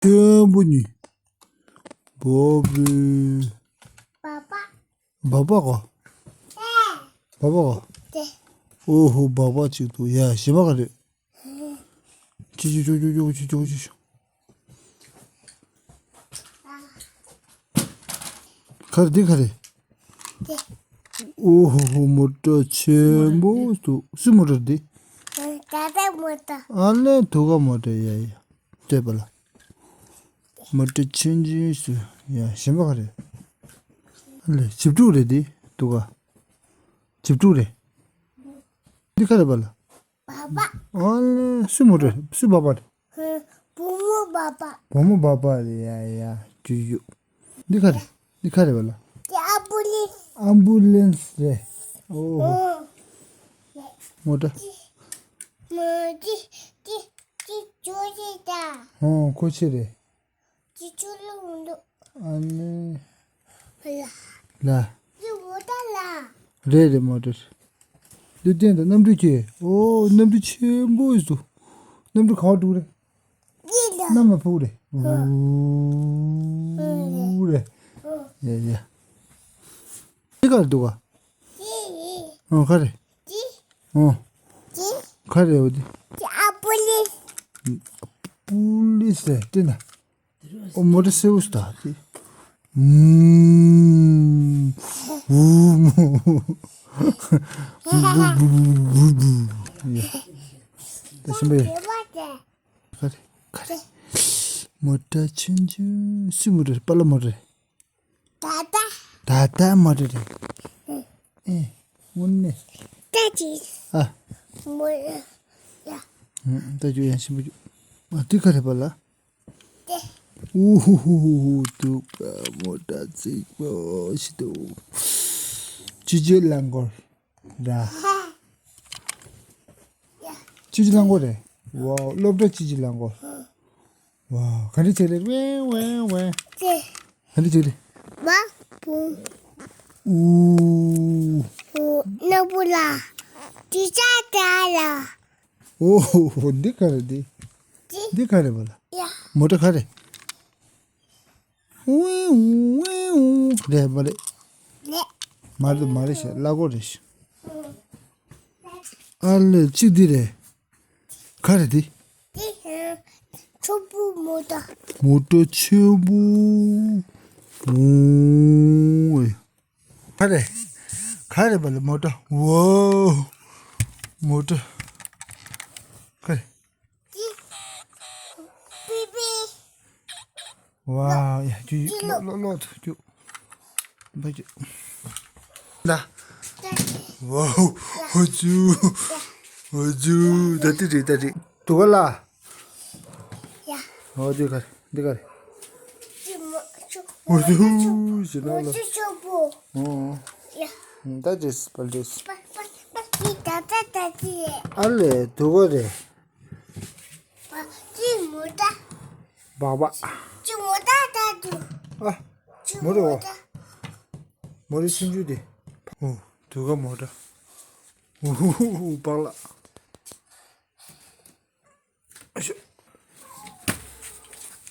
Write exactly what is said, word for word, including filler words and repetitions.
ཆེན་པོ་གཉིས། བོ་བི། བ་བ། བ་བ་གོ། བ་བ་གོ། ཏེ། ཨོ་ཧོ་བ་བ་གཅིག་འདུག་ཡ་གཞན་པ་ག་རེ། ཅི་ཅི་ཅོ་ཅོ་ཅོ་ཅི་ཅོ་ཅི་ཅོ། ག་རེ་འདི་ག་རེ། ཏེ། ཨོ་ཧོ་ཧོ་མོ་ཊ་ཆེན་པོ་འདུག་སུའི་མོ་ཊ་འདི། ད་ལྟ་མོ་ཊ། ཨ་ལས་དུ་ག་མོ་ཊ་ཡ་ཡ། ལྟོས་པ་ལ། མོ་ཊ་ཆུང་ཆུང་སུ་ཡ་གཞན་པ་ག་རེ། ཨ་ལས་ཇིབ་ཕྲུག་རེད་འདི་དུ་ག་ཇིབ་ཕྲུག་རེད། འདི་ག་རེ་པ་ལ། བ་བ། ཨ་ལས་སུ་མོ་ཊ་སུ་བ་བ་རེད། བུ་མོ་བ་བ། བུ་མོ་བ་བ་རེད་ཡ་ཡ་ཇུ་ཇུ། འདི་ག་རེ། འདི་ག་རེ་པ་ལ། དེ་ཨམ་བུ་ལེན་སི། ཨམ་བུ་ལེན་སི་རེད། ཨོ། ཨོ། མོ་ཊ། མོ་ཊ་ཅི་ཅི་ཅི་ཅོ་ཅི་ད། ཨོ་ཁོ་ཆེ་རེད། ཅི་ཅོ་ལུ་འདུག་ཨ་ནི། ལ། ལ། ཅི་མོ་ཊ་ལ། རེད་རེད་མོ་ཊ་རེད། འདི་སྟེང་དུ་གནམ་གྲུ་ཁྱེར། ཨོ་གནམ་གྲུ་ཆེན་པོ་ཡོད་འདུག་གནམ་གྲུ་ག་པར་འགྲོ་གི་རེད། གནམ་ལ་འཕུར་རེད། འུ་རེད། ཡ་ཡ། འདི་ག་རེ་འདུག་ག་ཨོ་ག་རེ། ཨོ་ག་རེ་འོ་འདི། པུ་ལིས། པུ་ལིས་རེད་དེ་ན། ཨོ་མོ་ཊ་སེ་བུ་སྟ་དེ། ཨུམ། ཨུམ། ད་ཤི་མེད། ག་རེ་ག་རེ། མོ་ཊ་ཆུང་ཆུང་སུའི་མོ་ཊ་རེད། པཱ་ལགས་མོ་ཊ་རེད། ད་ད། ད་ད་མོ་ཊ་རེད། ཨེ། དངོས་གནས། ད་ཅི། ཨ། མོ་ཡ། ད་ཅི་ཡང་ཤི་མོ་ཅུ། ཨ་དེ་ག་རེ་པཱ་ལགས། ཏེ། ཨུ་ཧུ་ཧུ་ཧུ་ཧུ་འདུག་མོ་ཊ་རྫིག་པོ་ཞིག་འདུག་སྤྱི་སྤྱོད་རླངས་འཁོར་ར། སྤྱི་སྤྱོད་རླངས་འཁོར་རེད། ཝའོ་སློབ་གྲྭ་སྤྱི་སྤྱོད་རླངས་འཁོར། ཝའོ་ག་འདྲ་བྱས་རེད། ཝེ་ཝེ་ཝེ། ཏེ། ག་འདྲ་བྱས་རེད། བ་བུ། ཨུ། ཨུ་ནོར་བུ་ལ། དུ་ཅག་དེ་ལ། ཨོ་འདི་ག་རེ་འདི། འདི་ག་རེ་བ་ལ། ཡ། མོ་ཊ་ག་རེ། ཨུ་ཨུ་ཨུ་རེད་མ་རེད། ལེ། མ་རེད་མ་རེད་ཤག་གླ་གོ་རེད་ཤག་ཨ་ལེ་གཅིག་འདི་རེད། ག་རེ་འདི། འདི་ཆུ་བུ་མོ་ཊ། མོ་ཊ་ཆེན་པོ། ཨུ། ག་རེ། ག་རེ་བ་ལ་མོ་ཊ། ཝོ། མོ་ཊ། ག་རེ། ཅི། པི་པི། ཝའོ་ཡ་ཅུ་ཅི་ལོ། ལོ་ལོ་ལོ་ཅུ། འབའ་ཅུ། ད། ཝའོ་ཧོ་ཅུ། ཧོ་ཅུ། ད་ཏི་རི་ད་ཏི་དུ་ག་ལ། ཡ། ཨོ་འདི་ག་རེ་འདི་ག་རེ། ཅི་མོ་ཅུ། ཨོ་ཅུ་ཅི་ན་ལ། ཅུ་ཅུ་པོ། ཨོ། ཡ། ད་ཅིས་པ་ལ་ཅིས། པ་པ་པ་ཅི་ད་ད་ད་ཅི། ཨ་ལེ་དུ་ག་རེ། པ་ཅི་མོ་ཊ། བ་བ། ཅི་མོ་ཊ་ད་ཅུ། ཨ། ཅི་མོ་ཊ་མོ་ཊ། མོ་ཊ་ཆུང་ཆུང་དེ། ཨོ་དུ་ག་མོ་ཊ། ཨུ་ཧུ་ཧུ་ཧུ་པག་ལ།